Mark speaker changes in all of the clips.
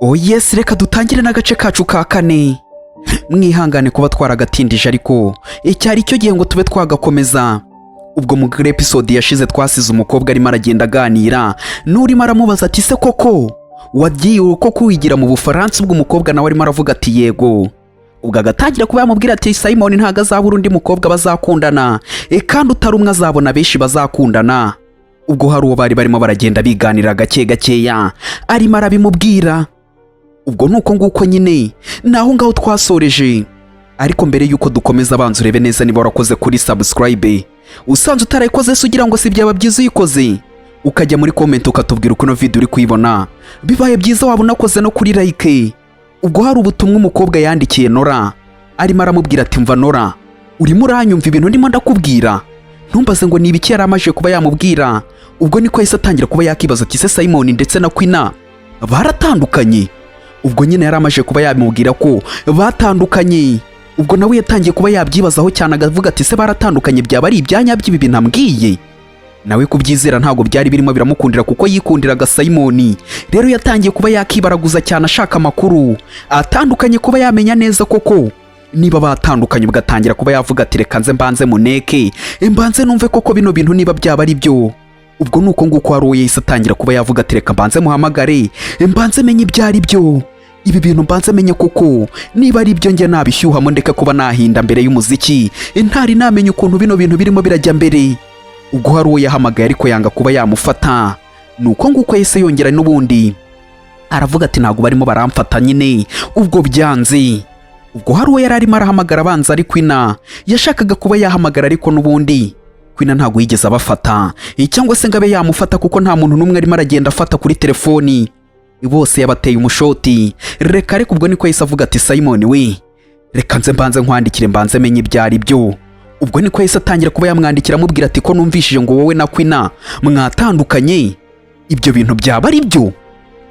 Speaker 1: Oh yes, reka dutangire n'agace kacu ka kane. Mwihangane kuba twaragatindije, ariko icyari cyo gihe ngo tube twagakomeza. Ubwo muri episode yashize twasize umukobwa arimo aragenda aganira n'urimo aramubaza ati: "Se koko wagiye koko wigira mu Bufaransa?" Ubwo umukobwa nawe arimo aravuga ati: "Yego." Ubwo agatangira kuba yamubwira ati: "Simon ntabwo azabura undi mukobwa bazakundana, kandi utari umwe, azabona benshi bazakundana." Ubwo hari uwo bari barimo baragenda biganira gake gakeya, arimo arabimubwira. Ubwo ni uko nguko nyine, ni aho ngaho twasoreje. Ariko mbere y'uko dukomeza, abanza urebe neza niba warakoze kuri subscribe. Usanze utarayikoze se, ugira ngo si byaba byiza uyikoze, ukajya muri comment ukatubwira uko ino video uri kuyibona? Bibaye byiza waba unakoze no kuri like. Ubwo hari ubutumwa umukobwa yandikiye Nora, arimo aramubwira ati: "Mva Nora, urimo uranyumva ibintu ndimo ndakubwira?" Ntumbaze ngo ni ibiki yari amaze kuba yamubwira. Ubwo niko yahise atangira kuba yakibaza ati: "Se Simon ndetse na Queen baratandukanye?" Ubwo nyine yari amaze kuba yamubwira ko batandukanye. Ubwo nawe yatangiye kuba yabyibazaho cyane, akavuga ati: "Se baratandukanye? Byaba ari ibyanya by'ibi bintu ambwiye?" Nawe kubyizera ntabwo byari birimo biramukundira, kuko yikundiraga Simon. Rero yatangiye kuba yakibaraguza cyane, ashaka amakuru atandukanye, kuba yamenya neza koko niba batandukanye. Ugatangira kuba yavuga ati: "Reka nze mbanze muneke, mbanze numve koko bino bintu niba byaba ari byo." Ubwo ni uko nguko hari uwo yahise atangira kuba yavuga ati: "Reka mbanze muhamagare, mbanze menye ibyo ari byo, ibi bintu mbanze menye koko niba ari byo, njye nabishyuhamo, ndeke kuba nahinda mbere y'umuziki ntari namenya ukuntu bino bintu birimo birajya mbere." Ubwo hari uwo yahamagaye, ariko yanga kuba yamufata. Ni uko nguko yahise yongera n'ubundi aravuga ati: "Ntabwo barimo baramfata nyine." Ubwo byanze. Ubwo hari uwo yari arimo arahamagara, abanza ari Queen yashakaga kuba yahamagara, ariko n'ubundi Queen ntabwo yigeze abafata cyangwa se ngo abe yamufata, kuko nta muntu n'umwe arimo aragenda afata kuri telefoni, bose yabateye umushoti. Reka reka. Ubwo niko yahise avuga ati: "Simon we, reka nze mbanze nkwandikire, mbanze menye ibyo ari byo." Ubwo niko yahise atangira kuba yamwandikira, amubwira ati: "Ko numvishije ngo wowe na Queen mwatandukanye, ibyo bintu byaba ari byo?"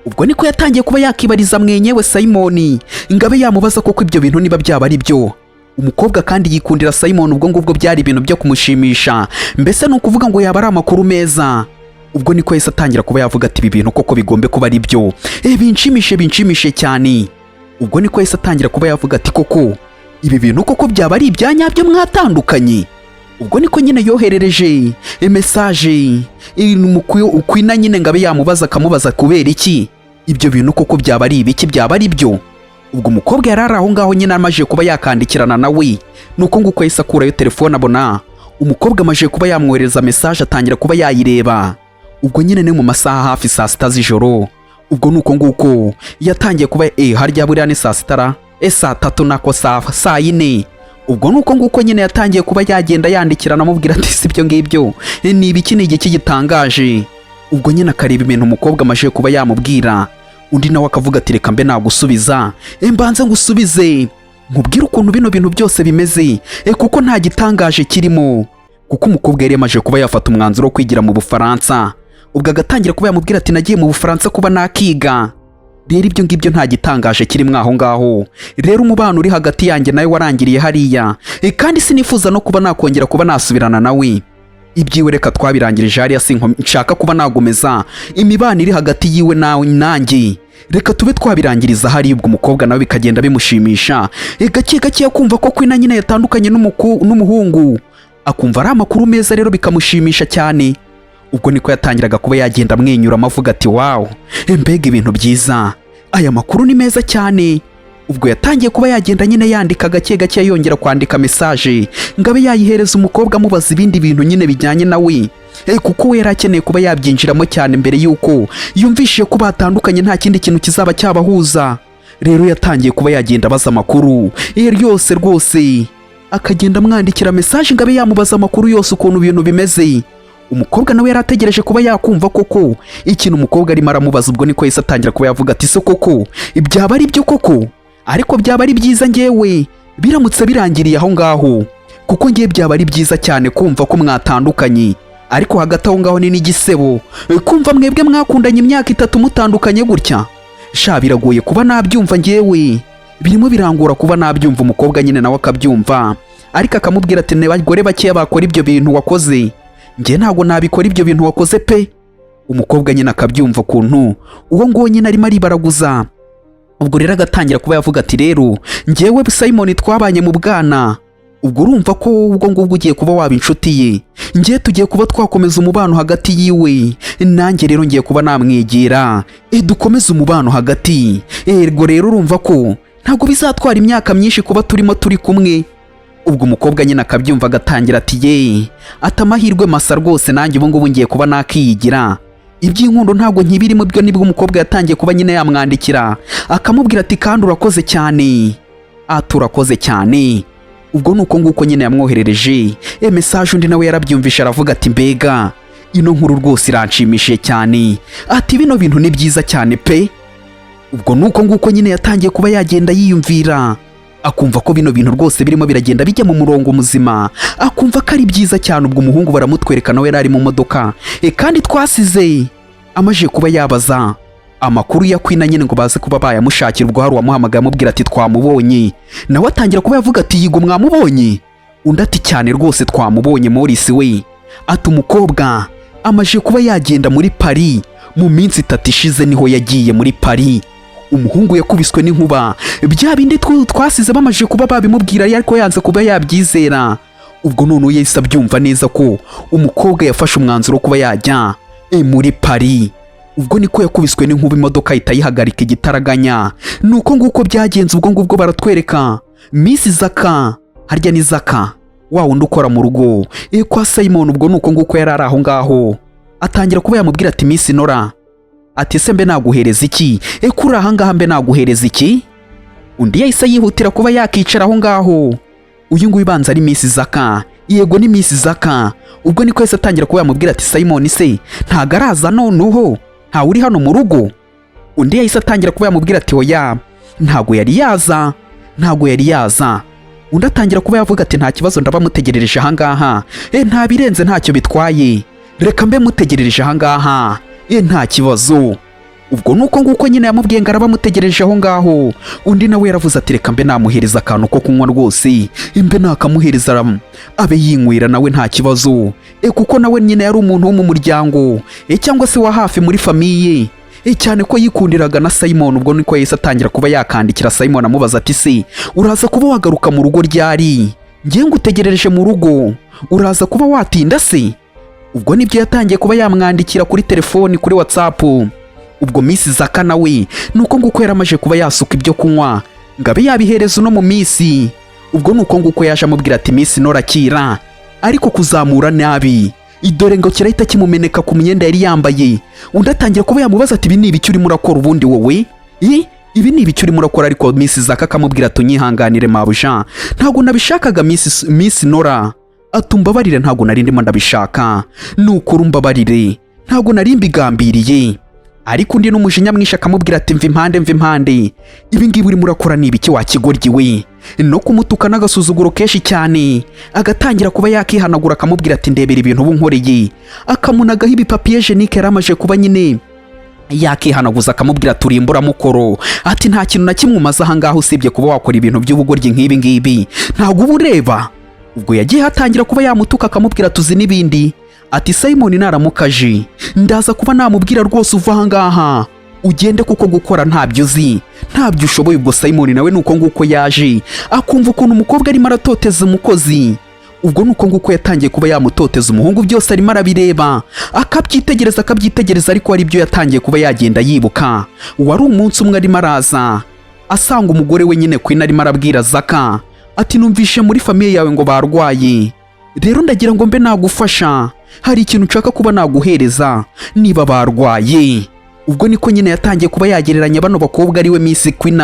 Speaker 1: Ubwo niko yatangiye kuba yakibariza mwenyewe Simon, ngo abe yamubaza koko ibyo bintu niba byaba ari byo. Umukobwa kandi yikundira Simon, ubwo ngubwo byari ibintu byo kumushimisha, mbese ni ukuvuga ngo yaba ari amakuru meza. Ubwo niko yahise atangira kuba yavuga ati: "Ibi bintu koko bigombe kuba ari byo, binshimishe, binshimishe cyane." Ubwo niko yahise atangira kuba yavuga ati: "Koko ibi bintu koko byaba ari ibya nyabyo, mwatandukanye?" Ubwo niko nyine yoherereje message Queen nyine ngo abe yamubaza, akamubaza kubera iki ibyo bintu koko byaba ari ibiki, byaba ari byo. Ubwo umukobwa yari ari aho ngaho nyine, amaze kuba yakandikirana nawe. Nuko nguko yahise akurayo telefone, abona umukobwa amaze kuba yamwohereza message, atangira kuba yayireba. Ubwo nyine ni mu masaha hafi saa 6 z'ijoro. Ubwo nuko nguko yatangiye kuba harya buriya ni saa 6 ra, saa 3 nako, saa 4. Ubwo nuko nguko nyine yatangiye kuba yagenda yandikirana, amubwira ati: "Si ibyo ngibyo ni ibiki? Ni igiki gitangaje?" Ubwo nyine akareba ibintu umukobwa amaze kuba yamubwira, undi nawe akavuga ati: "Reka mbe nagusubiza, mbanze ngusubize, nkubwire ukuntu bino bintu byose bimeze, kuko nta gitangaje kirimo," kuko umukobwa yari yamaze kuba yafata umwanzuro wo kwigira mu Bufaransa. Ubwo agatangira kuba yamubwira ati: "Nagiye mu Bufaransa kuba nakiga, rero ibyo ngibyo nta gitangaje kirimo aho ngaho. Rero umubano uri hagati yanjye nawe warangiriye hariya, kandi sinifuza no kuba nakongera kuba nasubirana nawe. Ibyiwe reka twabirangirije hariya, nshaka kuba nagomeza imibano iri hagati yiwe nawe nanjye, reka tube twabirangiriza hariya." Ubwo umukobwa nawe bikagenda bimushimisha gake gake, kumva ko Queen nyine yatandukanye n'umuhungu, akumva ari amakuru meza, rero bikamushimisha cyane. Ubwo niko yatangiraga kuba yagenda amwenyura, avuga ati: "Wow, mbega ibintu byiza, aya makuru ni meza cyane." Ubwo yatangiye kuba yagenda nyine yandika gake gake, yongera kwandika message ngo abe yayihereza umukobwa, amubaza ibindi bintu nyine bijyanye nawe, kuko we yari akeneye kuba yabyinjiramo cyane mbere y'uko yumvishije ko batandukanye, nta kindi kintu kizaba cyabahuza. Rero yatangiye kuba yagenda abaza amakuru yose rwose, akagenda amwandikira message ngo abe yamubaza amakuru yose, ukuntu ibintu bimeze. Umukobwa nawe yari ategereje kuba yakumva koko ikintu umukobwa arimo aramubaza. Ubwo niko yahise atangira kuba yavuga ati: "Se koko byaba ari byo koko? Ariko byaba ari byiza ngewe biramutse birangiriye aho ngaho, kuko ngewe byaba ari byiza cyane kumva ko mwatandukanye. Ariko hagati aho ngaho ni n'igisebo kumva mwebwe mwakundanye imyaka 3 mutandukanye gutya. Sha, biragoye kuba nabyumva, ngewe birimo birangora kuba nabyumva." Umukobwa nyine nawe akabyumva, ariko akamubwira ati: "Ni abagore bakeya bakora ibyo bintu wakoze, njye ntabwo nabikora ibyo bintu wakoze pe." Umukobwa nyine akabyumva ukuntu uwo nguwo nyine arimo aribaraguza. Ubwo rero agatangira kuba yavuga ati: "Rero njyewe Simon twabanye mu bwana, ubwo urumva ko wowe ubwo ngubwo ugiye kuba waba inshuti ye, njye tugiye kuba twakomeza umubano hagati yiwe nanjye. Rero ngiye kuba namwegera, dukomeze umubano hagati. Ergo rero urumva ko ntabwo bizatwara imyaka myinshi kuba turimo turi kumwe." Ubwo umukobwa nyine akabyumva, agatangira ati: "Ye," ati: "amahirwe masa rwose, nanjye ubu ngubu ngiye kuba nakiyigira iby'inkundo, ntabwo nkibirimo." Bwo nibwo umukobwa yatangiye kuba nyine yamwandikira, akamubwira ati: "Kandi urakoze cyane," ati: "urakoze cyane." Ubwo ni uko nguko nyine yamwoherereje message. Undi nawe yarabyumvishe, aravuga ati: "Mbega ino nkuru rwose iranshimishije cyane," ati: "bino bintu ni byiza cyane pe." Ubwo ni uko nguko nyine yatangiye kuba yagenda yiyumvira, akumva ko bino bintu rwose birimo biragenda bijya mu murongo muzima, akumva ko ari byiza cyane. Ubwo umuhungu baramutwereka, nawe yari ari mu modoka, kandi twasize amaze kuba yabaza amakuru ya Kwina nyine ngo baze kuba bayamushakira. Ubwo hari uwamuhamagaye amubwira ati: "Twamubonye." Nawe atangira kuba yavuga ati: "Yigo, mwamubonye?" Undi ati: "Cyane rwose, twamubonye Morris we," ati: "umukobwa amaze kuba yagenda muri Paris, mu minsi 3 ishize niho yagiye muri Paris." Umuhungu yakubiswe n'inkuba. Bya bindi twasize bamaze kuba babimubwira ariko yanze kuba yabyizera. Ubwo noneho yahise abyumva neza ko umukobwa yafashe umwanzuro wo kuba yajya muri Paris. Ubwo niko yakubiswe n'inkuba, imodoka ahita ayihagarika igitaraganya. Ni uko nguko byagenze. Ubwo ngubwo baratwereka Miss Zaka, harya ni Zaka wa wundi ukora mu rugo kwa Simon. Ubwo ni uko nguko yari ari aho ngaho, atangira kuba yamubwira ati: "Miss Nora," ati: "se mbe naguhereza iki? Kuri aha ngaha mbe naguhereza iki?" Undi yahise yihutira kuba yakicara aho ngaho. Uyu nguyu ubanza ari Miss Zaka. Yego, ni Miss Zaka. Ubwo niko yahise atangira kuba yamubwira ati: "Simon se ntago araza? Noneho ntawe uri hano mu rugo?" Undi yahise atangira kuba yamubwira ati: "Oya, ntago yari yaza, ntago yari yaza." Undi atangira kuba yavuga ati: "Nta kibazo, ndaba mutegerereje ahangaha, nta birenze, ntacyo bitwaye, reka mbe mutegerereje ahangaha, nta kibazo." Ubwo nuko nguko nyine yamubwiye ngo araba amutegereje aho ngaho. Undi nawe yaravuze ati: "Reka mbe namuhereza akantu ko kunywa rwose, mbe nakamuhereza abe yinywera nawe, nta kibazo, kuko nawe nyine yari umuntu wo mu muryango, cyangwa se wa hafi muri famille, cyane ko yikundiraga na Simon." Ubwo niko yahise atangira kuba yakandikira Simon, amubaza ati: "Se uraza kuba wagaruka mu rugo ryari? Ngiye ngutegerereje mu rugo, uraza kuba watinda se?" Ubwo nibyo yatangiye kuba yamwandikira kuri telefoni, kuri WhatsApp. Ubwo Miss Zaka nawe nuko nguko yaramaje kuba yasuka ibyo kunywa ngo abe yabihereza uno mu Miss. Ubwo nuko nguko yaje amubwira ati: "Miss Nora, akira." Ariko kuzamura nabi, idore ngo kirahita kimumeneka ku myenda yari yambaye. Undi atangira kuba yamubaza ati: "Ibi ni ibiki urimo urakora ubundi wowe? Ibi ni ibiki urimo urakora?" Ariko Miss Zaka akamubwira ati: "Unyihanganire mabuja, ntabwo nabishakaga. Miss Nora," ati: "umbabarire, ntabwo nari ndimo ndabishaka, nukuri umbabarire, ntabwo nari mbigambiriye." Ariko undi n'umujinya mwinshi akamubwira ati: "Mva impande, mva impande, ibi ngibi urimo urakora ni ibiki wa kigoryi we?" No kumutuka n'agasuzuguro kenshi cyane. Agatangira kuba yakihanagura, akamubwira ati: "Ndebera ibintu ubu nkoreye." Akamunagaho ibi papier hygiénique yari amaze kuba nyine yakihanaguza, akamubwira: "Turi imburamukoro," ati: "nta kintu na kimwe umaze ahangaha usibye kuba wakora ibintu by'ubugoryi nk'ibi ngibi, ntabwo uba ureba." Ubwo yagiye atangira kuba yamutuka, akamubwira: "Tuzi n'ibindi," ati: "Simon naramukaje ndaza kuba namubwira rwose uva ahangaha ugende, kuko gukora ntabyo uzi, ntabyo ushoboye." Ubwo Simon nawe ni uko nguko yaje akumva ukuntu umukobwa arimo aratoteza umukozi. Ubwo ni uko nguko yatangiye kuba yamutoteza. Umuhungu byose arimo arabireba, akabyitegereza, akabyitegereza, ariko hari ibyo yatangiye kuba yagenda yibuka. Wari umunsi umwe arimo araza asanga umugore we nyine Queen arimo arabwira Zaka ati: "Numvishe muri famille yawe ngo barwaye, rero ndagira ngo mbe nagufasha, hari ikintu nshaka kuba naguhereza niba barwaye." Ubwo niko nyine yatangiye kuba yagereranya bano bakobwa, ariwe Miss Queen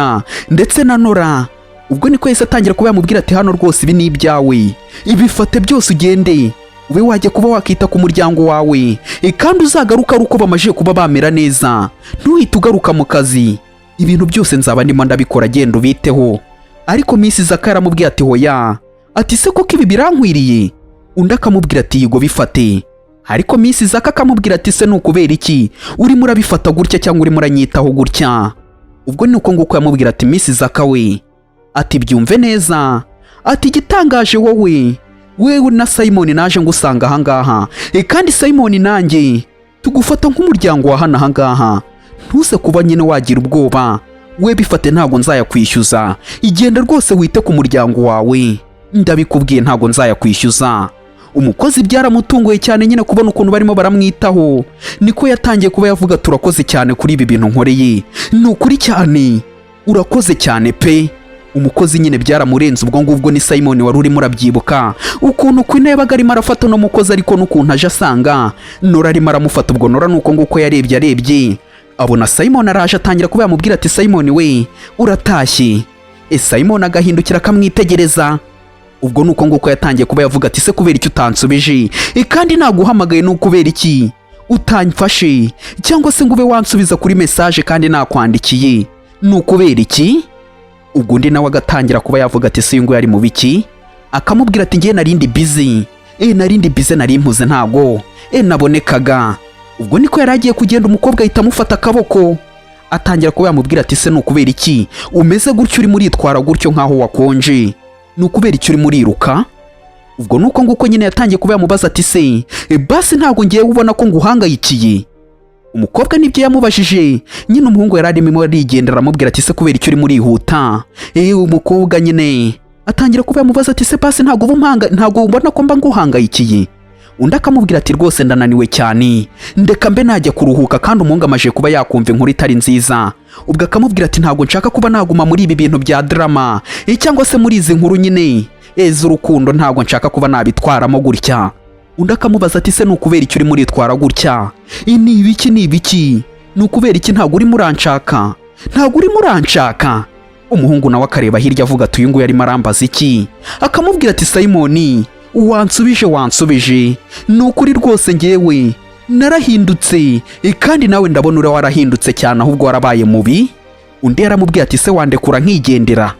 Speaker 1: ndetse na Nora. Ubwo niko yahise atangira kuba yamubwira ati: "Hano rwose ibi ni ibyawe, ibifate byose ugende ube wajya kuba wakita ku muryango wawe, kandi uzagaruka ari uko bamaze kuba bamera neza, ntuhite ugaruka mu kazi, ibintu byose nzaba ndimo ndabikora, genda ubiteho." Ariko Miss Zaka yaramubwiye ati: "Hoya," ati: "se koko ibi birankwiriye?" Undi akamubwira ati: "Yigo, bifate." Ariko Miss Zaka akamubwira ati: "Se ni ukubera iki urimo urabifata gutya cyangwa urimo uranyitaho gutya?" Ubwo ni uko nguko yamubwira ati: "Miss Zaka we," ati: "byumve neza," ati: "igitangaje wowe, wewe na Simon naje ngusanga ahangaha, kandi Simon nanjye tugufata nk'umuryango wa hano ahangaha, ntuze kuba nyine wagira ubwoba." We bifate, ntabwo nzayakwishyuza. Igenda rwose wite ku muryango wawe, ndabikubwiye, ntabwo nzayakwishyuza. Umukozi byaramutunguye cyane nyine kubona ukuntu barimo baramwitaho. Niko yatangiye kuba yavuga: "Turakoze cyane kuri ibi bintu nkoreye, ni ukuri cyane, urakoze cyane pe." Umukozi nyine byaramurenze. Ubwo ngubwo ni Simon wari urimo urabyibuka ukuntu Queen yabaga arimo arafata uno mukozi, ariko n'ukuntu aje asanga Nora arimo aramufata. Ubwo Nora nuko nguko yarebye, arebye abona Simon araje, atangira kuba yamubwira ati: "Simon we, uratashye?" E, Simon agahindukira akamwitegereza. Ubwo nuko nguko yatangiye kuba yavuga ati: "Se kubera iki utansubije? E, kandi naguhamagaye, ni ukubera iki utamfashe cyangwa se ngo ube wansubiza kuri message kandi nakwandikiye? Ni ukubera iki?" Ubwo undi nawe agatangira kuba yavuga ati: "Se uyu nguyu ari mu biki?" Akamubwira ati: "Ngiye narindi busy, narindi busy, nari mpuze, ntago nabonekaga." Ubwo niko yari agiye kugenda, umukobwa ahita amufata akaboko, atangira kuba yamubwira ati: "Se ni ukubera iki umeze gutyo, urimo uritwara gutyo nk'aho wakonje? Ni ukubera iki urimo uriruka?" Ubwo nuko nguko nyine yatangiye kuba yamubaza ati: "Se basi ntabwo ngiye ubona ko nguhangayikiye?" Umukobwa nibyo yamubajije nyine. Umuhungu yari arimo arigendera, aramubwira ati: "Se kubera icyo urimo urihuta?" Umukobwa nyine atangira kuba yamubaza ati: "Se basi ntabwo uba umpanga, ntabwo ubona ko mba nguhangayikiye?" Undi akamubwira ati: "Rwose ndananiwe cyane, ndeka mbe najya kuruhuka." Kandi umuhungu amaze kuba yakumva inkuru itari nziza. Ubwo akamubwira ati: "Ntabwo nshaka kuba naguma muri ibi bintu bya drama, cyangwa se muri izi nkuru nyine z'urukundo, ntabwo nshaka kuba nabitwaramo gutya." Undi akamubaza ati: "Se ni ukubera icyo urimo uritwara gutya? Ni ibiki, ni ibiki? Ni ukubera iki? Ntabwo urimo uranshaka, ntabwo urimo uranshaka?" Umuhungu nawe akareba hirya avuga ati: "Uyu nguyu arimo arambaza iki?" Akamubwira ati: "Simoni, wansubije, wansubije? Ni ukuri rwose ngewe narahindutse, kandi nawe ndabona uri warahindutse cyane, ahubwo warabaye mubi." Undi yaramubwiye ati: "Se wandekura nkigendera?"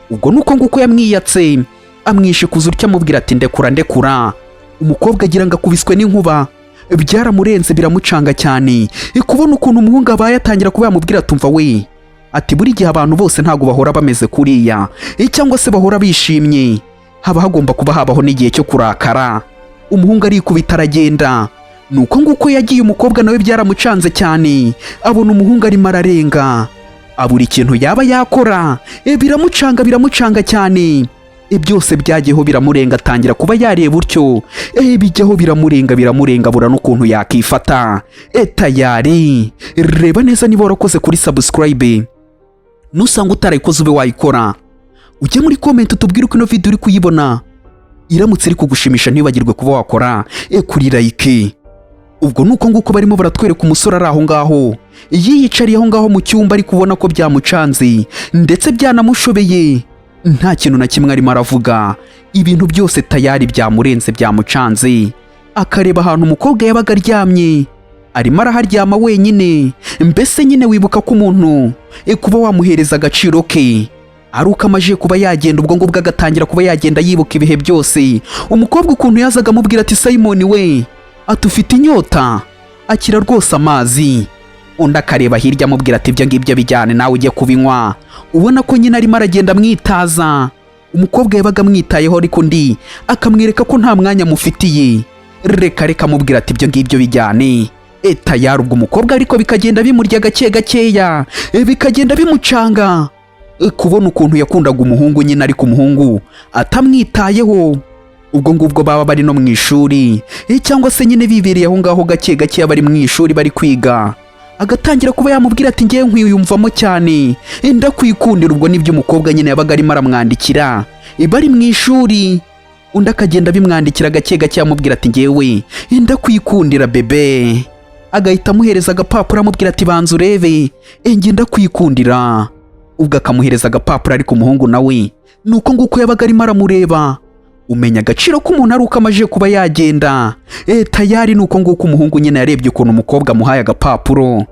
Speaker 1: Ubwo nuko nguko yamwiyatse, amwishikuza utyo, amubwira ati: "Ndekura, ndekura." Umukobwa agira ngo akubiswe n'inkuba, byaramurenze, biramucanga cyane kubona ukuntu umuhungu abaye. Atangira kuba yamubwira, tumva we, ati: "Buri gihe abantu bose ntabwo bahora bameze kuriya, cyangwa se bahora bishimye, haba hagomba kuba habaho n'igihe cyo kurakara." Umuhungu arikubita aragenda. Nuko nguko yagiye. Umukobwa nawe byaramucanze cyane, abona umuhungu arimo ararenga, abura ikintu yaba yakora. Biramucanga, biramucanga cyane. Byose byagiyeho biramurenga, atangira kuba yareba utyo, bijyaho biramurenga, biramurenga, abura n'ukuntu yakifata. Tayari reba neza niba warakoze kuri subscribe. Nusanga utarayikoze, ube wayikora, ujye muri comment utubwire uko ino video uri kuyibona. Iramutse iri kugushimisha, ntiwibagirwe kuba wakora kuri like. Ubwo nuko nguko barimo baratwereka umusore ari aho ngaho, yiyicariye aho ngaho mu cyumba, ari kubona ko byamucanze ndetse byanamushobeye, nta kintu na kimwe arimo aravuga. Ibintu byose tayari byamurenze, byamucanze. Akareba ahantu umukobwa yabaga aryamye, arimo araharyama wenyine. Mbese nyine wibuka ko umuntu kuba wamuhereza agaciro ke ari uko amaze kuba yagenda. Ubwo ngubwo agatangira kuba yagenda yibuka ibihe byose umukobwa ukuntu yazaga amubwira ati: "Simon we," ati, "ufite inyota, akira rwose amazi." Undi akareba hirya amubwira ati: "Ibyo ngibyo bijyane nawe ujye kubinywa." Ubona ko nyine arimo aragenda amwitaza. Umukobwa yabaga amwitayeho, ariko undi akamwereka ko nta mwanya amufitiye. Reka reka, amubwira ati: "Ibyo ngibyo bijyane." Tayari ubwo umukobwa ariko bikagenda bimurya gake gakeya, bikagenda bimucanga, kubona ukuntu yakundaga umuhungu nyine ariko umuhungu atamwitayeho. Ubwo ngubwo baba bari no mu ishuri, cyangwa se nyine bibereye aho ngaho gake gakeya, bari mu ishuri bari kwiga, agatangira kuba yamubwira ati: "Ngewe nkwiyumvamo cyane, ndakwikundira." Ubwo nibyo umukobwa nyine yabaga arimo aramwandikira, bari mu ishuri. Undi akagenda abimwandikira gake gake, amubwira ati: "Ngewe ndakwikundira bébé." Agahita amuhereza agapapuro, amubwira ati: "Banza urebe, njye ndakwikundira." Ubwo akamuhereza agapapuro, ariko umuhungu nawe ni uko nguko yabaga arimo aramureba. Umenya agaciro k'umuntu ari uko amaze kuba yagenda. Tayari ni uko nguko umuhungu nyine yarebye ukuntu umukobwa amuhaye agapapuro.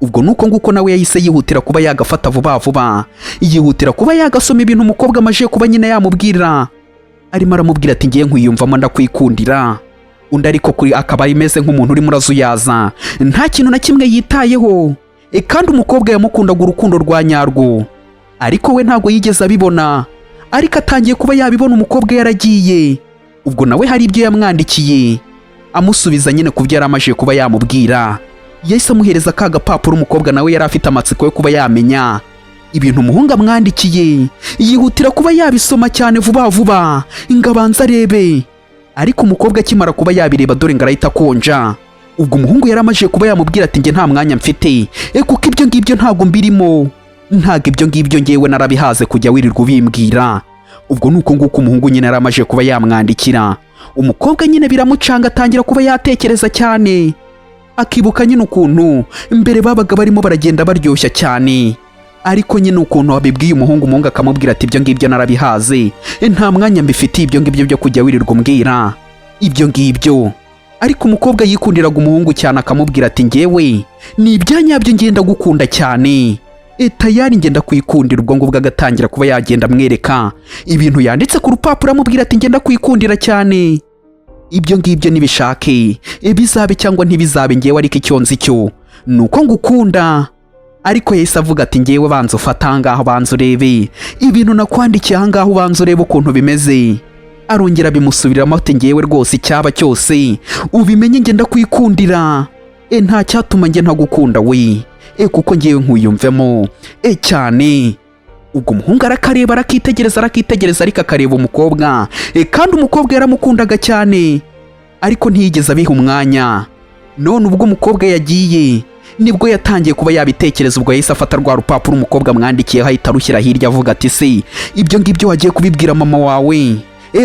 Speaker 1: Ubwo ni uko nguko nawe yahise yihutira kuba yagafata vuba vuba, yihutira kuba yagasoma ibintu umukobwa amaze kuba nyine yamubwira. Arimo aramubwira ati: "Ngiye nkwiyumvamo, ndakwikundira." Undi ariko kuri akaba imeze nk'umuntu urimo urazuyaza, nta kintu na kimwe yitayeho. Kandi umukobwa yamukundaga urukundo rwa nyarwo, ariko we ntabwo yigeze abibona. Ariko atangiye kuba yabibona umukobwa yaragiye. Ubwo nawe hari ibyo yamwandikiye amusubiza nyine ku byo yari amaze kuba yamubwira. Yahise amuhereza ka gapapuro. Umukobwa nawe yari afite amatsiko yo kuba yamenya Ibintu umuhungu amwandikiye yihutira kuba yabisoma cyane vuba vuba ngo abanze arebe, ariko umukobwa akimara kuba yabireba, dore ngo arahita akonja. Ubwo umuhungu yari amaze kuba yamubwira ati: "Njye nta mwanya mfite, kuko ibyo ngibyo ntabwo mbirimo, ntabwo ibyo ngibyo ngewe narabihaze kujya wirirwa ubimbwira." Ubwo ni uko nguko umuhungu nyine yari amaze kuba yamwandikira. Umukobwa nyine biramucanga, atangira kuba yatekereza cyane, akibuka nyine ukuntu mbere babaga barimo baragenda baryoshya cyane, ariko nyine ukuntu wabibwiye umuhungu, umuhungu akamubwira ati: "Ibyo ngibyo narabihaze, nta mwanya mbifitiye ibyo ngibyo byo kujya wirirwa umbwira ibyo ngibyo." Ariko umukobwa yikundiraga umuhungu cyane, akamubwira ati: "Ngewe ni ibyanyabyo, ngenda gukunda cyane, tayari ngenda kwikundira." Ubwo ngubwo agatangira kuba yagenda amwereka ibintu yanditse ku rupapuro, amubwira ati: "Ngenda kwikundira cyane, ibyo ngibyo nibishake bizabe cyangwa ntibizabe, ngewe ariko icyo nzi cyo ni uko ngukunda." Ariko yahise avuga ati: "Ngewe banza ufate ahangaha, banza urebe ibintu nakwandikiye ahangaha, ubanza urebe ukuntu bimeze." Arongera bimusubiramo ati: "Ngewe rwose icyaba cyose ubimenye, ngenda kwikundira, nta cyatuma njye ntagukunda we, kuko ngewe nkuyumvemo cyane." Ubwo umuhungu arakareba, arakitegereza, arakitegereza, ariko akareba umukobwa, kandi umukobwa yaramukundaga cyane, ariko ntiyigeze abiha umwanya. None ubwo umukobwa yagiye nibwo yatangiye kuba yabitekereza. Ubwo yahise afata rwa rupapuro umukobwa amwandikiyeho, ahita arushyira hirya, avuga ati: "Se ibyo ngibyo wagiye kubibwira mama wawe,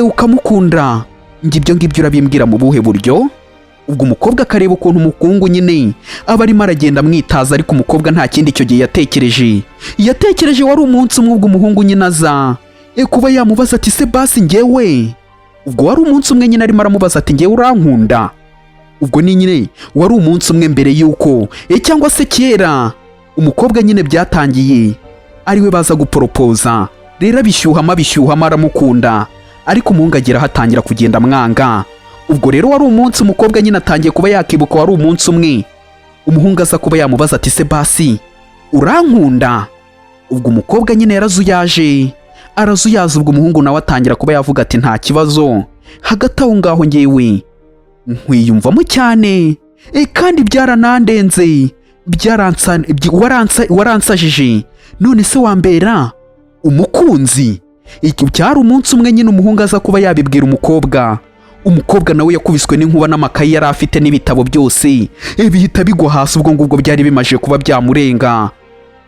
Speaker 1: ukamukunda, ngo ibyo ngibyo urabimbwira mu buhe buryo?" Ubwo umukobwa akareba ukuntu umukungu nyine aba arimo aragenda amwitaza, ariko umukobwa nta kindi icyo gihe yatekereje. Yatekereje wari umunsi umwe ubwo umuhungu nyine aza kuba yamubaza ati: "Se basi ngewe?" Ubwo wari umunsi umwe nyine arimo aramubaza ati: "Ngewe urankunda?" Ubwo ni nyine wari umunsi umwe mbere y'uko cyangwa se kera umukobwa nyine byatangiye ariwe baza guporopoza. Rero abishyuhamo, abishyuhamo, aramukunda, ariko umuhungu agera aho atangira kugenda amwanga. Ubwo rero wari umunsi umukobwa nyine atangiye kuba yakibuka, wari umunsi umwe umuhungu aza kuba yamubaza ati: "Se basi urankunda?" Ubwo umukobwa nyine yarazuyaje, arazuyaza. Ubwo umuhungu nawe atangira kuba yavuga ati: "Nta kibazo, hagati aho ngaho ngewe nkwiyumvamo cyane, kandi byaranandenze, waransajije, none se wambera umukunzi?" Iki cyari umunsi umwe nyine umuhungu aza kuba yabibwira umukobwa. Umukobwa nawe yakubiswe n'inkuba, n'amakayi yari afite n'ibitabo byose bihita bigwa hasi. Ubwo ngubwo byari bimaze kuba byamurenga,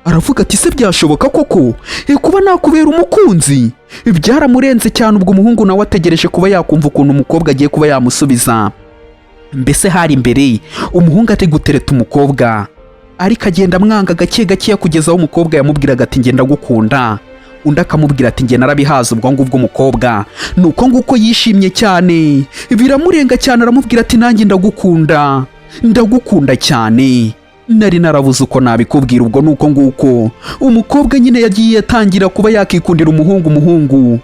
Speaker 1: aravuga ati: "Se byashoboka koko kuba nakubera umukunzi?" Byaramurenze cyane. Ubwo umuhungu nawe ategereje kuba yakumva ukuntu umukobwa agiye kuba yamusubiza. Mbese hari imbere umuhungu ari gutereta umukobwa, ariko agenda amwanga gake gakeya, kugeza aho umukobwa yamubwiraga ati: "Ngenda gukunda," undi akamubwira ati: "Njye narabihaze." Ubwo ngubwo umukobwa ni uko nguko yishimye cyane, biramurenga cyane, aramubwira ati: "Nanjye ndagukunda, ndagukunda cyane, nari narabuze uko nabikubwira." Ubwo ni uko nguko umukobwa nyine yagiye atangira kuba yakikundira umuhungu, umuhungu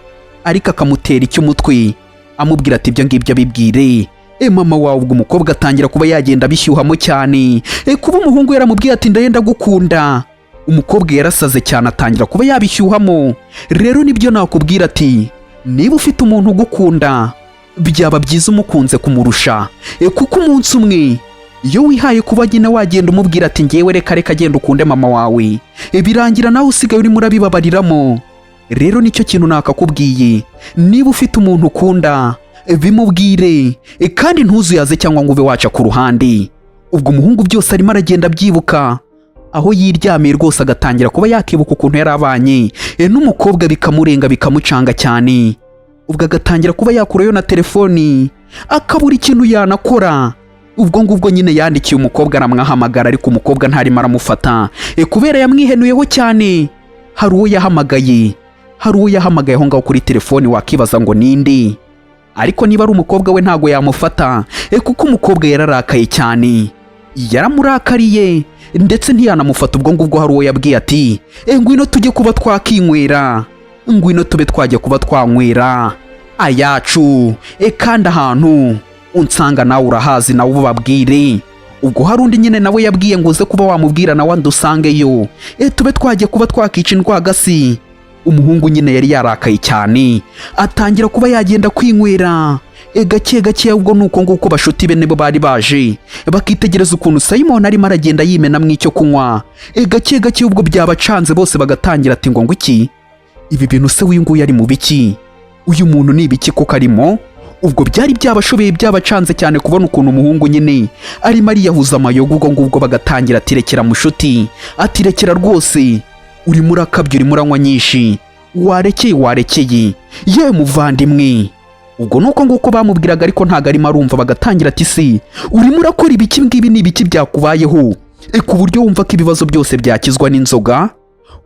Speaker 1: ariko akamutera icy'umutwe, amubwira ati: "Ibyo ngibyo bibwire mama wawe." Ubwo umukobwa atangira kuba yagenda abishyuhamo cyane, kuba umuhungu yaramubwiye ati: "Ndagenda gukunda." Umukobwa yarasaze cyane, atangira kuba yabishyuhamo. Rero nibyo nakubwira ati: niba ufite umuntu ugukunda, byaba byiza umukunze kumurusha, kuko umunsi umwe iyo wihaye kuba nyine wagenda umubwira ati: "Ngewe reka reka, genda ukunde mama wawe," birangira nawe usigaye urimo urabibabariramo. Rero nicyo kintu nakakubwiye: niba ufite umuntu ukunda, bimubwire, kandi ntuzuyaze cyangwa ngo ube waca ku ruhande. Ubwo umuhungu byose arimo aragenda abyibuka aho yiryamiye rwose, agatangira kuba yakibuka ukuntu yari abanye n'umukobwa, bikamurenga, bikamucanga cyane. Ubwo agatangira kuba yakurayo na telefoni, akabura ikintu yanakora. Ubwo ngubwo nyine yandikiye umukobwa, aramwahamagara, ariko umukobwa ntarimo aramufata, kubera yamwihenuyeho cyane. Hari uwo yahamagaye, hari uwo yahamagaye aho ngaho kuri telefoni. Wakibaza ngo ninde? Ariko niba ari umukobwa we ntago yamufata, kuko umukobwa yararakaye cyane, yaramurakariye ndetse ntiyanamufata. Ubwo ngubwo hari uwo yabwiye ati: "Ngwino tujye kuba twakinywera, ngwino tube twajya kuba twanywera ayacu, kandi ahantu unsanga nawe urahazi, nawe ubabwire." Ubwo hari undi nyine nawe yabwiye ngo uze kuba wamubwira nawe andusangeyo, tube twajya kuba twakica indwagasi. Umuhungu nyine yari yarakaye cyane, atangira kuba yagenda kwinywera. Gake gake ubwo nuko nguko bashuti be nibo bari baje bakitegereza ukuntu Simon arimo aragenda yimenamo icyo kunywa. Gake gake ubwo byabacanze, bose bagatangira ati: "Ngo iki? Ibi bintu se uyu nguyu ari mu biki? Uyu muntu ni ibiki koko arimo?" Ubwo byari byabashobeye, byabacanze cyane kubona ukuntu umuhungu nyine arimo ariyahuza amayoga. Ubwo ngubwo bagatangira ati: "Rekera mushuti," ati: "Rekera rwose, urimo urakabya, urimo uranywa nyinshi, warekeye, warekeye yewe muvandimwe." Ubwo nuko nguko bamubwiraga, ariko ntabwo arimo arumva. Bagatangira ati: "Si urimo urakora ibiki ngibi? Ni ibiki byakubayeho ku buryo wumva ko ibibazo byose byakizwa n'inzoga?"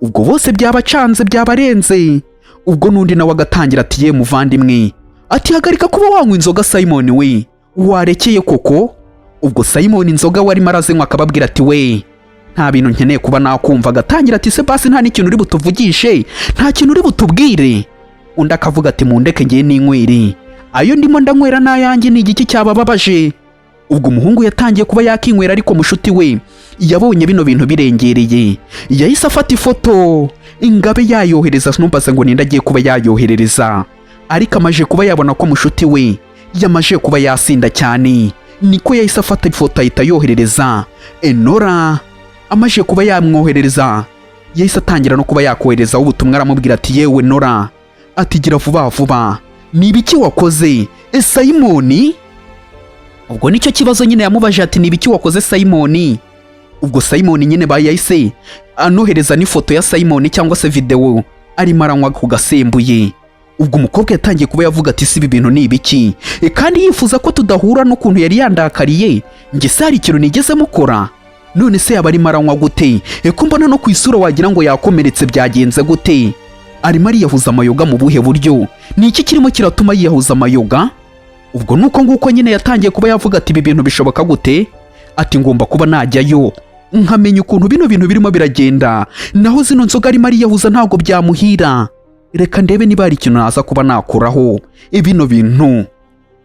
Speaker 1: Ubwo bose byabacanze, byabarenze. Ubwo n'undi nawe agatangira ati: "Ye muvandimwe," ati: "hagarika kuba wanywa inzoga Simon we, warekeye koko." Ubwo Simon inzoga we arimo arazinywa, akababwira ati: "We, nta bintu nkeneye kuba nakumva." Agatangira ati: "Se basi nta n'ikintu uri butuvugishe, nta kintu uri butubwire?" Undi akavuga ati: "Mundeke ngiye ninywere, ayo ndimo ndanywera n'ayanjye, ni igiki cyabababaje?" Ubwo umuhungu yatangiye kuba yakinywera, ariko mushuti we yabonye bino bintu birengereye, yahise afata ifoto ingabe yayohereza. Numbaze ngo ninde agiye kuba yayoherereza, ariko amaje kuba yabona ko mushuti we yamaje kuba yasinda cyane, niko yahise afata ifoto ahita yoherereza Enora. Amaje kuba yamwoherereza, yahise atangira no kuba yakoherezaho ubutumwa, aramubwira ati: "Yewe Nora," ati: "gira vuba vuba, ni ibiki wakoze Simoni?" Ubwo nicyo kibazo nyine yamubaje, ati: "Ni ibiki wakoze Simoni?" Ubwo Simoni nyine bayahise anohereza n'ifoto ya Simoni cyangwa se videwo arimo aranywa ku gasembuye. Ubwo umukobwa yatangiye kuba yavuga ati: "Si ibi bintu ni ibiki? Kandi yifuza ko tudahura n'ukuntu yari yandakariye, njye se hari ikintu nigeze mukora? None se yaba arimo aranywa gute? Ko mbona no ku isura wagira ngo yakomeretse, byagenze gute? Arimo ariyahuza amayoga mu buhe buryo? Ni iki kirimo kiratuma yiyahuza amayoga?" Ubwo nuko nguko nyine yatangiye kuba yavuga ati: "Ibi bintu bishoboka gute?" Ati: "Ngomba kuba najyayo nkamenya ukuntu bino bintu birimo biragenda. Naho zino nzoga arimo ariyahuza ntabwo byamuhira. Reka ndebe niba hari ikintu naza kuba nakuraho bino bintu."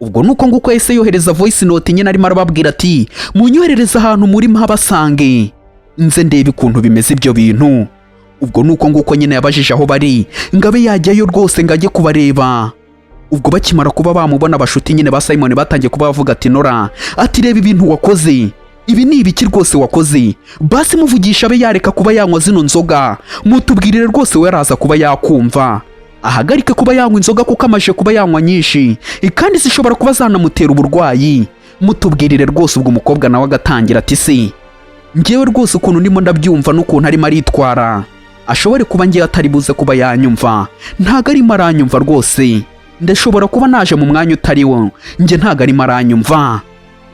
Speaker 1: Ubwo nuko nguko yahise yohereza voice note nyine, arimo arababwira ati: "Munyoherereze ahantu muri mpabasange, nze ndebe ukuntu bimeze ibyo bintu." Ubwo nuko nguko nyine yabajije aho bari ngo abe yajyayo rwose, ngo ajye kubareba. Ubwo bakimara kuba bamubona, abashuti nyine ba Simon batangiye kuba bavuga ati: "Nora," ati: "reba ibintu wakoze, ibi ni ibiki rwose wakoze? Basi muvugisha abe yareka kuba yanywa zino nzoga, mutubwirire rwose, we araza kuba yakumva, ahagarike kuba yanywa inzoga kuko amaze kuba yanywa nyinshi kandi zishobora kuba zanamutera uburwayi, mutubwirire rwose." Ubwo umukobwa nawe agatangira ati: "Se ngewe rwose ukuntu ndimo ndabyumva n'ukuntu arimo aritwara, ashobore kuba ngewe atari buze kuba yanyumva, ntabwo arimo aranyumva rwose, ndashobora kuba naje mu mwanya utari wo, njye ntabwo arimo aranyumva."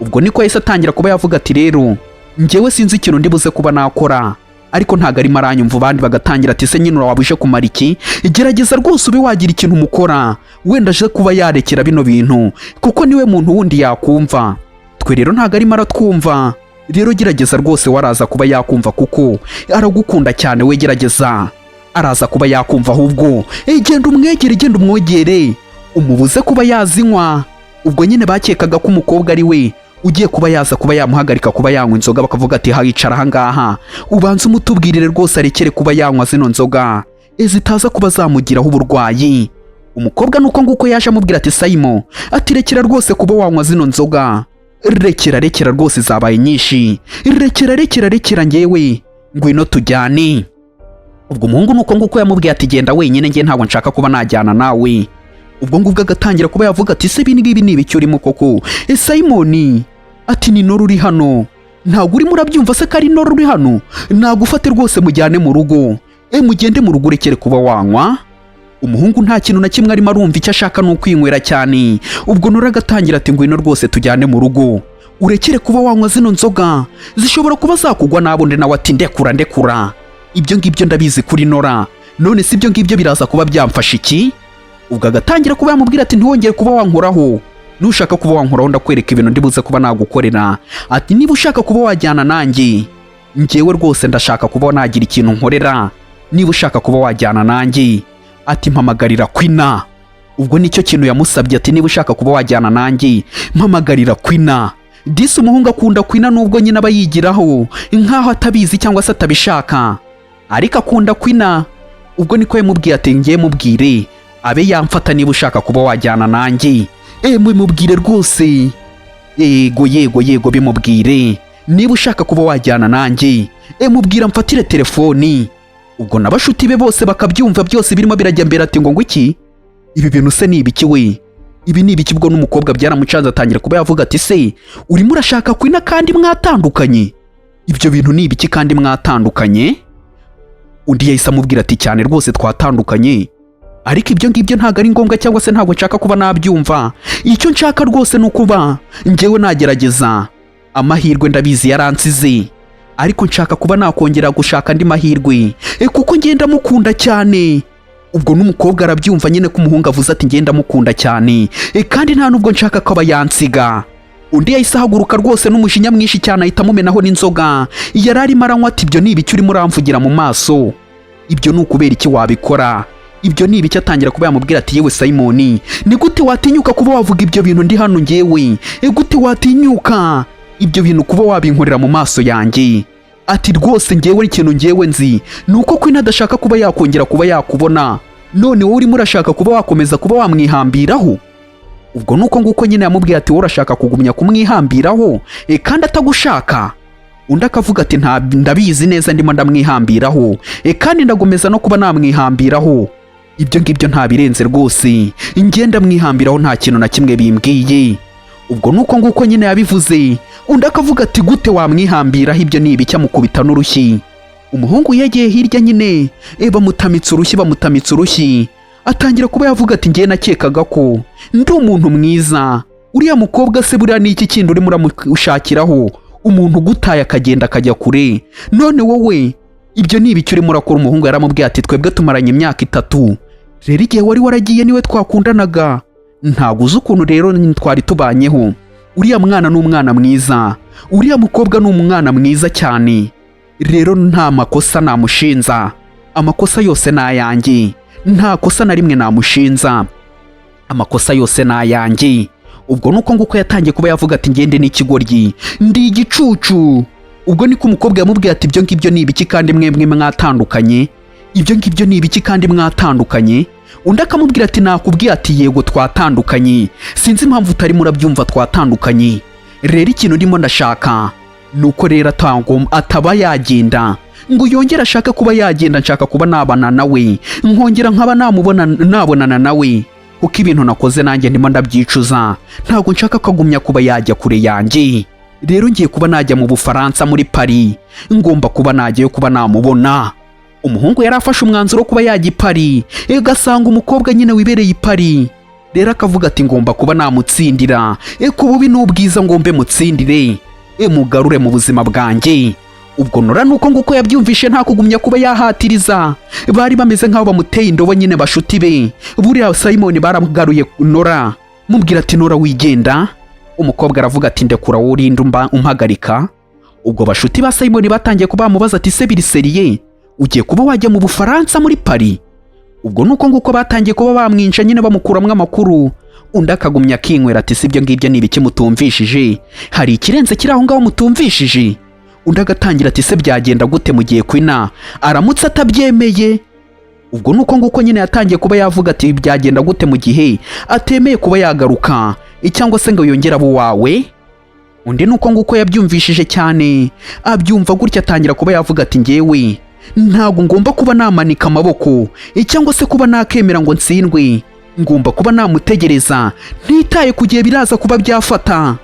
Speaker 1: Ubwo niko yahise atangira kuba yavuga ati: "Rero ngewe sinzi ikintu ndi buze kuba nakora, ariko ntabwo arimo aranyumva." Abandi bagatangira ati: "Se nyine waba uje kumara iki? Gerageza rwose ube wagira ikintu umukora, wenda aje kuba yarekera bino bintu, kuko niwe muntu wundi yakumva. Twe rero ntabwo arimo aratwumva. Rero gerageza rwose, waraza kuba yakumva kuko aragukunda cyane. We gerageza, araza kuba yakumva. Ahubwo genda umwegere, genda umwegere, umubuze kuba yazinywa." Ubwo nyine bakekaga ko umukobwa ari we ugiye kuba yaza kuba yamuhagarika kuba yanywa inzoga, bakavuga ati: "Hayicara ahangaha, ubanze umutubwirire rwose arekere kuba yanywa zino nzoga zitaza kuba zamugiraho uburwayi." Umukobwa nuko nguko yaje amubwira ati: "Sayimo," ati: "rekera rwose kuba wanywa zino nzoga, rekera, rekera rwose, zabaye nyinshi, rekera, rekera, rekera, ngewe ngwino tujyane." Ubwo umuhungu nuko nguko yamubwiye ati: "Genda wenyine, njye ntabwo nshaka kuba najyana nawe." Ubwo ngubwo agatangira kuba yavuga ati: "Se ibi ngibi ni ibiki urimo koko Simoni?" Ati: "Ni Nora uri hano, ntabwo urimo urabyumva se ko ari Nora uri hano? Nagufate rwose mujyane mu rugo, mugende mu rugo, urekere kuba wanywa." Umuhungu nta kintu na kimwe arimo arumva, icyo ashaka ni ukwinywera cyane. Ubwo Nora agatangira ati: "Ngwino rwose tujyane mu rugo, urekere kuba wanywa zino nzoga, zishobora kuba zakugwa nabi." Undi nawe ati: "Ndekura, ndekura, ibyo ngibyo ndabizi kuri Nora, none si ibyo ngibyo biraza kuba byamfasha iki?" Ubwo agatangira kuba yamubwira ati: "Ntiwongere kuba wankoraho, nushaka kuba wankoraho ndakwereka ibintu ndibuze kuba nagukorera." Ati: "Niba ushaka kuba wajyana nanjye, njyewe rwose ndashaka kuba nagira ikintu nkorera, niba ushaka kuba wajyana nanjye," ati: "mpamagarira Kwina." Ubwo nicyo kintu yamusabye, ati: "Niba ushaka kuba wajyana nanjye, mpamagarira Kwina." Disi umuhungu akunda Kwina, nubwo nyine aba yigiraho nkaho atabizi cyangwa se atabishaka, ariko akunda Kwina. Ubwo niko yamubwiye ati: "Ngiye mubwire abe yamfata niba ushaka kuba wajyana nanjye." Mubwire rwose. Yego, yego, yego, bimubwire. Niba ushaka kuba wajyana nanjye, mubwira mfatire telefoni. Ubwo n'abashuti be bose bakabyumva, byose birimo birajya mbere. Ati: "Ngo iki? Ibi bintu se ni ibiki we? Ibi ni ibiki?" Ubwo n'umukobwa byaramucanze, atangira kuba yavuga ati: "Se urimo urashaka Queen kandi mwatandukanye? Ibyo bintu ni ibiki kandi mwatandukanye?" Undi yahise amubwira ati: "Cyane rwose twatandukanye, ariko ibyo ngibyo ntabwo ari ngombwa, cyangwa se ntabwo nshaka kuba nabyumva. Icyo nshaka rwose ni ukuba njyewe nagerageza amahirwe. Ndabizi yaransize, ariko nshaka kuba nakongera gushaka andi mahirwe, kuko ngenda mukunda cyane." Ubwo n'umukobwa arabyumva nyine ko umuhungu avuze ati: "Ngenda mukunda cyane, kandi nta nubwo nshaka ko aba yansiga." Undi yahise ahaguruka rwose n'umujinya mwinshi cyane, ahita amumenaho n'inzoga yari arimo aranywa, ati: "Ibyo ni ibiki urimo uramvugira mu maso? Ibyo ni ukubera iki wabikora? Ibyo ni ibiki?" Atangira kuba yamubwira ati: "Yewe Simoni, ni gute watinyuka kuba wavuga ibyo bintu ndi hano ngewe? Gute watinyuka ibyo bintu kuba wabinkorera mu maso yanjye?" Ati: "Rwose ngewe ikintu ngewe nzi ni uko Queen adashaka kuba yakongera kuba yakubona, none wowe urimo urashaka kuba wakomeza kuba wamwihambiraho." Ubwo nuko nguko nyine yamubwiye ati: "Wowe urashaka kugumya kumwihambiraho, kandi atagushaka." Undi akavuga ati: "Nta, ndabizi neza ndimo ndamwihambiraho, kandi ndagomeza no kuba namwihambiraho. Ibyo ngibyo nta birenze rwose, ngenda mwihambiraho, nta kintu na kimwe bimbwiye." Ubwo nuko nguko nyine yabivuze. Undi akavuga ati: "Gute wamwihambiraho? Ibyo ni ibiki?" Amukubita n'urushyi. Umuhungu yegeye hirya nyine, bamutamitse urushyi, bamutamitse urushyi, atangira kuba yavuga ati: "Ngiye nakekaga ko ndi umuntu mwiza. Uriya mukobwa se buriya ni iki kindi urimo uramushakiraho? Umuntu ugutaye akagenda akajya kure, none wowe ibyo ni ibiki urimo urakora?" Umuhungu yaramubwiye ati: "Twebwe tumaranye imyaka 3. Rero igihe wari waragiye niwe twakundanaga. Ntabwo uzi ukuntu rero twari tubanyeho. Uriya mwana ni umwana mwiza, uriya mukobwa ni umwana mwiza cyane. Rero nta makosa namushinza, amakosa yose ni ayanjye. Nta kosa na rimwe namushinza, amakosa yose ni ayanjye." Ubwo nuko nguko yatangiye kuba yavuga ati: "Ngende n'ikigoryi, ndi igicucu." Ubwo niko umukobwa yamubwiye ati: "Ibyo ngibyo ni ibiki kandi mwemwe mwatandukanye? Ibyo ngibyo ni ibiki kandi mwatandukanye?" Undi akamubwira ati: "Nakubwiye ati yego twatandukanye, sinzi impamvu utarimo urabyumva, twatandukanye. Rero ikintu ndimo ndashaka ni uko rero ataba yagenda ngo yongere ashake kuba yagenda. Nshaka kuba nabana nawe, nkongera nkaba namubona, nabonana nawe, kuko ibintu nakoze nanjye ndimo ndabyicuza. Ntabwo nshaka ko agumya kuba yajya kure yanjye. Rero ngiye kuba najya mu Bufaransa, muri Paris, ngomba kuba najyayo kuba namubona." Umuhungu yari afashe umwanzuro wo kuba yajya i Paris, agasanga umukobwa nyine wibereye i Paris. Rero akavuga ati: "Ngomba kuba namutsindira, ku bubi n'ubwiza ngombe mutsindire, mugarure mu buzima bwanjye." Ubwo Nora nuko nguko yabyumvishe, nta kugumya kuba yahatiriza. Bari bameze nk'aho bamuteye indobo nyine bashuti be. Buriya Simon baramugaruye Nora, mubwira ati: "Nora, wigenda." Umukobwa aravuga ati: "Ndekura wowe, urinde umpagarika." Ubwo bashuti ba Simon batangiye kuba bamubaza ati: "Se biri sérieux, ugiye kuba wajya mu Bufaransa muri Paris?" Ubwo nuko nguko batangiye kuba bamwinja nyine, bamukuramo amakuru. Undi akagumya akinywera ati: "Si ibyo ngibyo ni ibiki mutumvishije? Hari ikirenze kiri aho ngaho mutumvishije?" Undi agatangira ati: "Se byagenda gute mu gihe Queen aramutse atabyemeye?" Ubwo nuko nguko nyine yatangiye kuba yavuga ati: "Byagenda gute mu gihe atemeye kuba yagaruka cyangwa se ngo yongere abo wawe?" Undi nuko nguko yabyumvishije cyane, abyumva gutya, atangira kuba yavuga ati: "Ngewe ntabwo ngomba kuba namanika amaboko cyangwa se kuba nakemera ngo ntsindwe. Ngomba kuba namutegereza, ntitaye ku gihe biraza kuba byafata,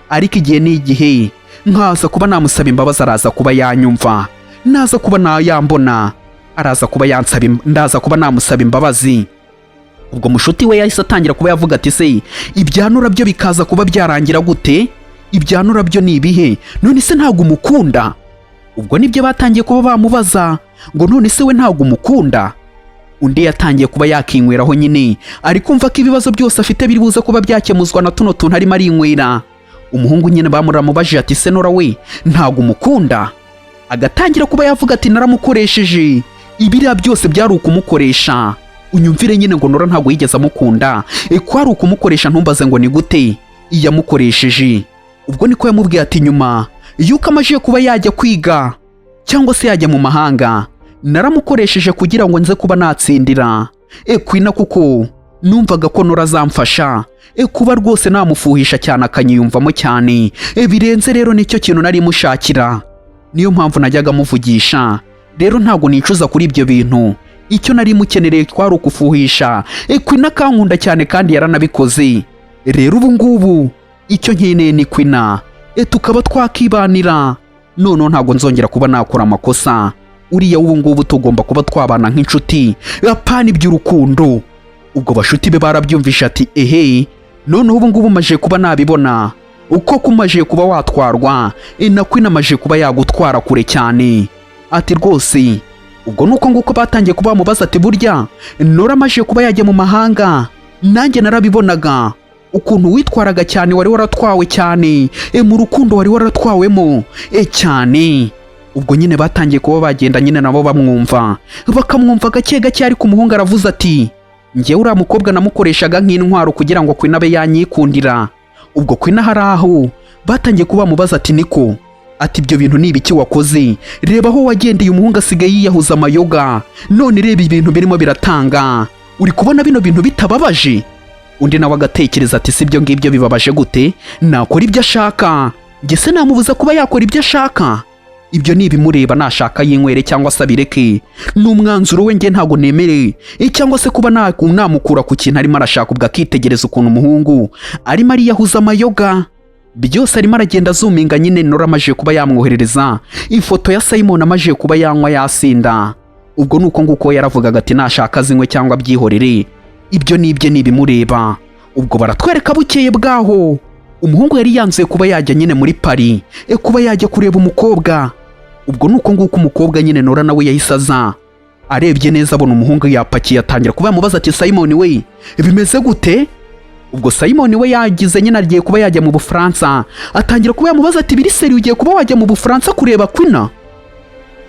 Speaker 1: ariko igihe ni igihe nkaza kuba namusaba imbabazi, araza kuba yanyumva. Naza kuba nayambona, araza kuba yansaba ndaza kuba namusaba imbabazi." Ubwo mushuti we yahise atangira kuba yavuga ati: "Se ibyanura byo bikaza kuba byarangira gute? Ibyanura byo ni ibihe? None se ntabwo umukunda?" Ubwo nibyo batangiye kuba bamubaza ngo: "None se we ntabwo umukunda?" Undi yatangiye kuba yakinyweraho nyine, ari kumva ko ibibazo byose afite biri buze kuba byakemuzwa na tuno tuntu arimo arinywera. Umuhungu nyine bamuramubajije ati: "Se Nora we ntabwo umukunda?" Agatangira kuba yavuga ati: "Naramukoresheje, ibiriya byose byari ukumukoresha." Unyumvire nyine ngo Nora ntabwo yigeze amukunda, ko ari ukumukoresha. Ntumbaze ngo ni gute yamukoresheje. Ubwo niko yamubwiye ati: "Nyuma yuko amajije kuba yajya kwiga cyangwa se yajya mu mahanga, naramukoresheje kugira ngo nze kuba natsindira Queen, kuko Numvaga ko Nora azamfasha kuba rwose namufuhisha cyane, akanyiyumvamo cyane birenze. Rero nicyo kintu nari mushakira, niyo mpamvu najyaga muvugisha. Rero ntabwo nicuza kuri ibyo bintu. Icyo nari mukenereye twari ukufuhisha. Kwina akankunda cyane kandi yaranabikoze. Rero ubu ngubu icyo nkeneye ni Kwina, tukaba twakibanira. Noneho ntabwo nzongera kuba nakora amakosa. Uriya ubu ngubu tugomba kuba twabana nk'inshuti, apana iby'urukundo. Ubwo bashuti be barabyumvisha, ati: "Ehe, noneho ubu ngubu umaje kuba nabibona uko kumaje kuba watwarwa na Kwina, amaje kuba yagutwara kure cyane." Ati: "Rwose." Ubwo nuko nguko batangiye kuba bamubaza ati: "Burya Nora amaje kuba yajya mu mahanga, nanjye narabibonaga ukuntu witwaraga cyane, wari waratwawe cyane mu rukundo, wari waratwawemo cyane." Ubwo nyine batangiye kuba bagenda nyine nabo bamwumva, bakamwumva gake gake. Ariko umuhungu aravuze ati: "Njyewe uriya mukobwa namukoreshaga nk'intwaro kugira ngo Kwina abe yanyikundira." Ubwo Kwina hari aho batangiye kuba bamubaza ati: "Niko," ati, "ibyo bintu ni ibiki wakoze? Reba aho wagendeye, umuhungu asigaye yiyahuza amayoga. None reba ibintu birimo biratanga, uri kubona bino bintu bitababaje?" Undi nawe agatekereza ati: "Si ibyo ngibyo bibabaje gute? Nakora ibyo ashaka, njye se namubuza kuba yakora ibyo ashaka? Ibyo ni ibimureba, nashaka yinywere cyangwa se abireke, ni umwanzuro we, njye ntabwo nemere cyangwa se kuba namukura ku kintu arimo arashaka." Ubwo akitegereza ukuntu umuhungu arimo ariyahuza amayoga byose, arimo aragenda azuminga nyine. Nora amaze kuba yamwoherereza ifoto ya Simon amaze kuba yanywa yasinda. Ubwo ni uko nguko yaravugaga ati: "Nashaka azinywe cyangwa abyihorere, ibyo ni ibye, ni ibimureba." Ubwo baratwereka bukeye bwaho, umuhungu yari yanzuye kuba yajya nyine muri Paris, kuba yajya kureba umukobwa. Ubwo ni uko nguko umukobwa nyine Nora nawe yahise aza, arebye neza abona umuhungu yapakiye, atangira kuba yamubaza ati: "Simon we, bimeze gute?" Ubwo Simon we yagize nyine agiye kuba yajya mu Bufaransa, atangira kuba yamubaza ati: "Biri sérieux, ugiye kuba wajya mu Bufaransa kureba Kwina?"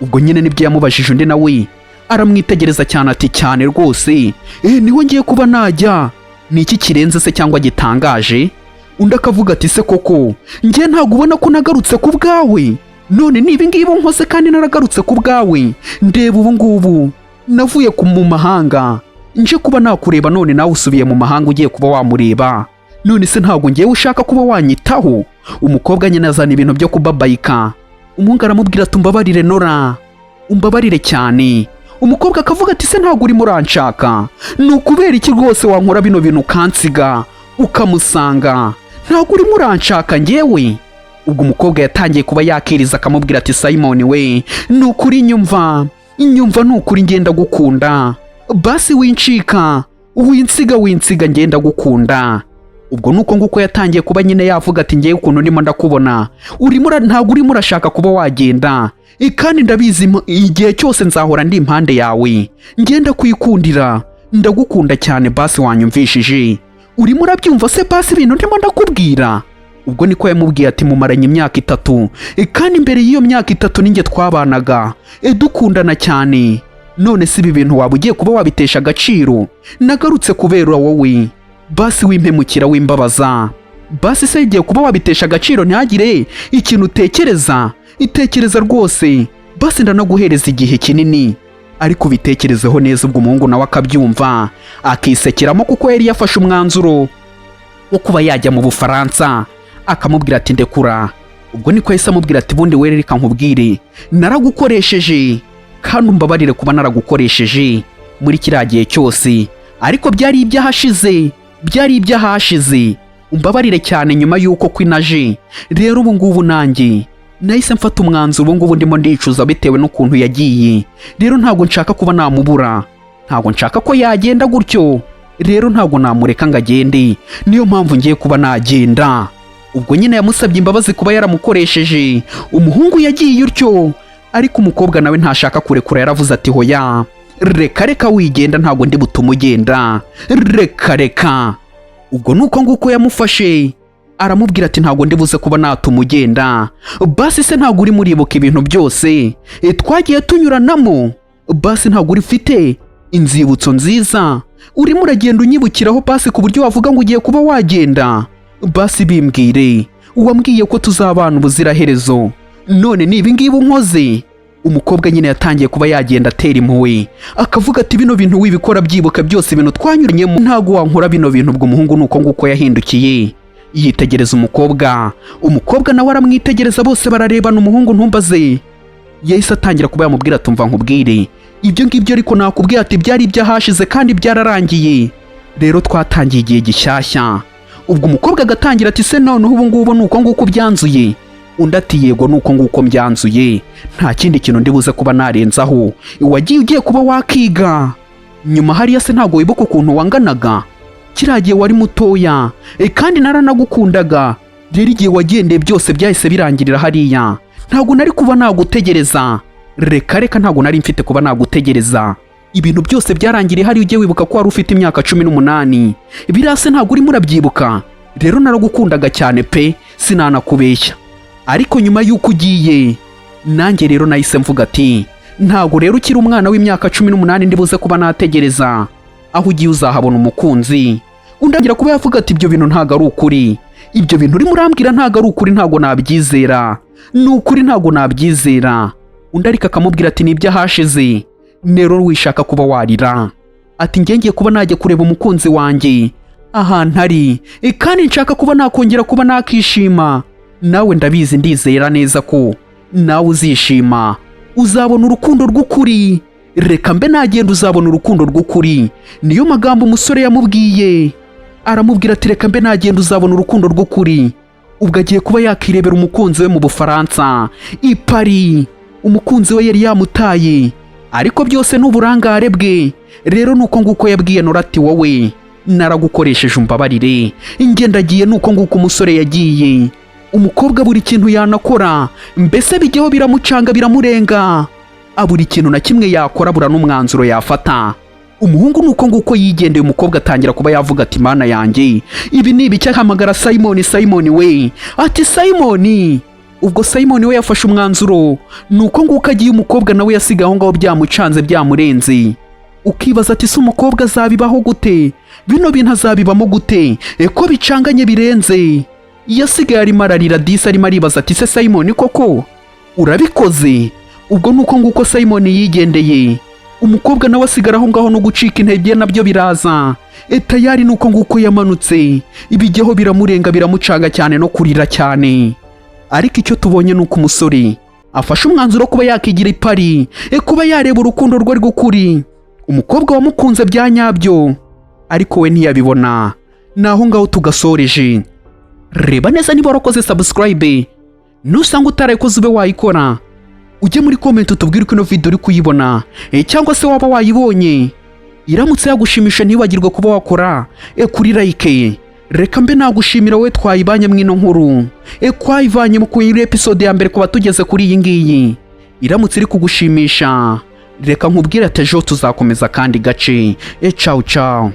Speaker 1: Ubwo nyine nibyo yamubajije, undi nawe aramwitegereza cyane ati: "Cyane rwose, niwe ngiye kuba najya. Ni iki kirenze se cyangwa gitangaje?" Undi akavuga ati: "Se koko njye ntabwo ubona ko nagarutse ku bwawe? None ni ibi ngibi nkoze kandi naragarutse ku bwawe? Ndeba ubu ngubu navuye mu mahanga nje kuba nakureba, none nawe usubiye mu mahanga ugiye kuba wamureba. None se ntabwo ngewe ushaka kuba wanyitaho?" Umukobwa nyine azana ibintu byo kubabayika. Umuhungu aramubwira ati: "Umbabarire Nora, umbabarire cyane." Umukobwa akavuga ati: "Se ntabwo urimo uranshaka? Ni ukubera iki rwose wankora bino bintu ukansiga ukamusanga? Ntabwo urimo uranshaka ngewe?" Ubwo umukobwa yatangiye kuba yakiriza, akamubwira ati: "Simon we, ni ukuri nyumva, nyumva, ni ukuri ngenda gukunda, basi wincika, winsiga, winsiga, ngenda gukunda." Ubwo nuko nguko yatangiye kuba nyine yavuga ati: "Ngewe ukuntu ndimo ndakubona, ntabwo urimo urashaka kuba wagenda. Kandi ndabizi igihe cyose nzahora ndi impande yawe, ngenda kwikundira, ndagukunda cyane, basi wanyumvishije? Urimo urabyumva se basi ibintu ndimo ndakubwira?" Ubwo niko yamubwiye ati: "Mumaranye imyaka 3, kandi mbere y'iyo myaka 3 ninjye twabanaga, dukundana cyane. None si ibi bintu waba ugiye kuba wabitesha agaciro? Nagarutse kubera wowe, basi wimpemukira, wimbabaza. Basi se igiye kuba wabitesha agaciro? Ntihagire ikintu utekereza, itekereza rwose, basi ndanaguhereza igihe kinini, ariko ubitekerezeho neza." Ubwo umuhungu nawe akabyumva akisekeramo, kuko yari yafashe umwanzuro wo kuba yajya mu Bufaransa. Akamubwira ati: "Ndekura." Ubwo niko yahise amubwira ati: "Bundi we reka nkubwire, naragukoresheje kandi umbabarire kuba naragukoresheje muri kiriya gihe cyose, ariko byari iby'ahashize, byari iby'ahashize, umbabarire cyane. Nyuma y'uko kwinaje rero, ubu ngubu nanjye nahise mfata umwanzuro. Ubu ngubu ndimo ndicuza bitewe n'ukuntu yagiye. Rero ntabwo nshaka kuba namubura, ntabwo nshaka ko yagenda gutyo, rero ntabwo namureka ngo agende, niyo mpamvu ngiye kuba nagenda." Ubwo nyine yamusabye imbabazi kuba yaramukoresheje. Umuhungu yagiye utyo, ariko umukobwa nawe ntashaka kurekura. Yaravuze ati: "Hoya, reka reka, wigenda, ntabwo ndi butume ugenda, reka reka." Ubwo nuko nguko yamufashe aramubwira ati: "Ntabwo ndi buze kuba natuma ugenda. Basi se ntabwo urimo uribuka ibintu byose twagiye tunyuranamo? Basi ntabwo uri ufite inzibutso nziza urimo uragenda unyibukiraho, basi ku buryo wavuga ngo ugiye kuba wagenda? Basi bimbwire, wambwiye ko tuzabana ubuziraherezo, none ni ibi ngibi unkoze?" Umukobwa nyine yatangiye kuba yagenda atera impuhwe, akavuga ati: "Bino bintu wibikora, byibuka byose ibintu twanyuranyemo, ntabwo wankora bino bintu." Ubwo umuhungu nuko nguko yahindukiye yitegereza umukobwa, umukobwa nawe aramwitegereza, bose bararebana. Umuhungu, ntumbaze, yahise atangira kuba yamubwira ati: "Umva nkubwire, ibyo ngibyo ariko nakubwiye ati byari iby'ahashize kandi byararangiye, rero twatangiye igihe gishyashya." Ubwo umukobwa agatangira ati: "Se noneho ubu ngubu ni uko nguko byanzuye?" Undi ati: "Yego, ni uko nguko mbyanzuye, nta kindi kintu ndi buze kuba narenzaho. Wagiye ugiye kuba wakiga nyuma hariya, se ntabwo wibuka ukuntu wanganaga kiriya gihe wari mutoya? Kandi naranagukundaga. Rero igihe wagendeye byose byahise birangirira hariya, ntabwo nari kuba nagutegereza. Reka reka, ntabwo nari mfite kuba nagutegereza. Ibintu byose byarangiriye hariya. Ujye wibuka ko wari ufite imyaka 18, biriya se ntabwo urimo urabyibuka? Rero naragukundaga cyane pe, sinanakubeshya. Ariko nyuma y'uko ugiye, nanjye rero nahise mvuga ati ntabwo rero ukiri umwana w'imyaka 18 ndi buze kuba nategereza. Aho ugiye uzahabona umukunzi." Undi agira kuba yavuga ati: "Ibyo bintu ntabwo ari ukuri, ibyo bintu urimo urambwira ntabwo ari ukuri, ntabwo nabyizera, ni ukuri ntabwo nabyizera." Undi ariko akamubwira ati: "Ni iby'ahashize rero, wishaka kuba warira." Ati: "Njye ngiye kuba najya kureba umukunzi wanjye ahantu ari, kandi nshaka kuba nakongera kuba nakishima. Nawe ndabizi, ndizera neza ko nawe uzishima, uzabona urukundo rw'ukuri. Reka mbe nagenda, uzabona urukundo rw'ukuri." Niyo magambo umusore yamubwiye, aramubwira ati: "Reka mbe nagenda, uzabona urukundo rw'ukuri." Ubwo agiye kuba yakirebera umukunzi we mu Bufaransa i Paris. Umukunzi we yari yamutaye, ariko byose ni uburangare bwe. Rero nuko nguko yabwiye Nora ati: "Wowe naragukoresheje, umbabarire, ingendagiye." Nuko nguko umusore yagiye. Umukobwa buri kintu yanakora mbese bijyaho biramucanga, biramurenga, abura ikintu na kimwe yakora, abura n'umwanzuro yafata. Umuhungu nuko nguko yigendeye. Umukobwa atangira kuba yavuga ati: "Mana yanjye, ibi ni ibiki?" Ahamagara Simoni: "Simoni we!" Ati: "Simoni!" Ubwo Simoni we yafashe umwanzuro, nuko nguko agiye. Umukobwa nawe yasigaye aho ngaho, byamucanze, byamurenze. Ukibaza ati: "Se umukobwa azabibaho gute? Bino bintu azabibamo gute? Ko bicanganye birenze?" Yasigaye arimo ararira disi, arimo aribaza ati: "Se Simoni koko urabikoze?" Ubwo nuko nguko Simoni yigendeye, umukobwa nawe asigara aho ngaho, no gucika intege nabyo biraza. Tayari nuko nguko yamanutse, ibijyaho biramurenga, biramucanga cyane, no kurira cyane. Ariko icyo tubonye ni uko umusore afashe umwanzuro wo kuba yakigira i Paris, kuba yareba urukundo rwe rw'ukuri, umukobwa wamukunze bya nyabyo, ariko we ntiyabibona. Ni aho ngaho tugasoreje. Reba neza niba warakoze subscribe, nusanga utarayikoze ube wayikora, ujye muri comment utubwire uko ino video uri kuyibona, cyangwa se waba wayibonye. Iramutse yagushimisha, ntiwibagirwe kuba wakora kuri like. Reka mbe nagushimira wowe twayibanye mwino nkuru, twayivanye mu kuri episode ya mbere kuba tugeze kuri iyi ngiyi. Iramutse iri kugushimisha, reka nkubwire ati ejo tuzakomeza akandi gace. Ciao ciao.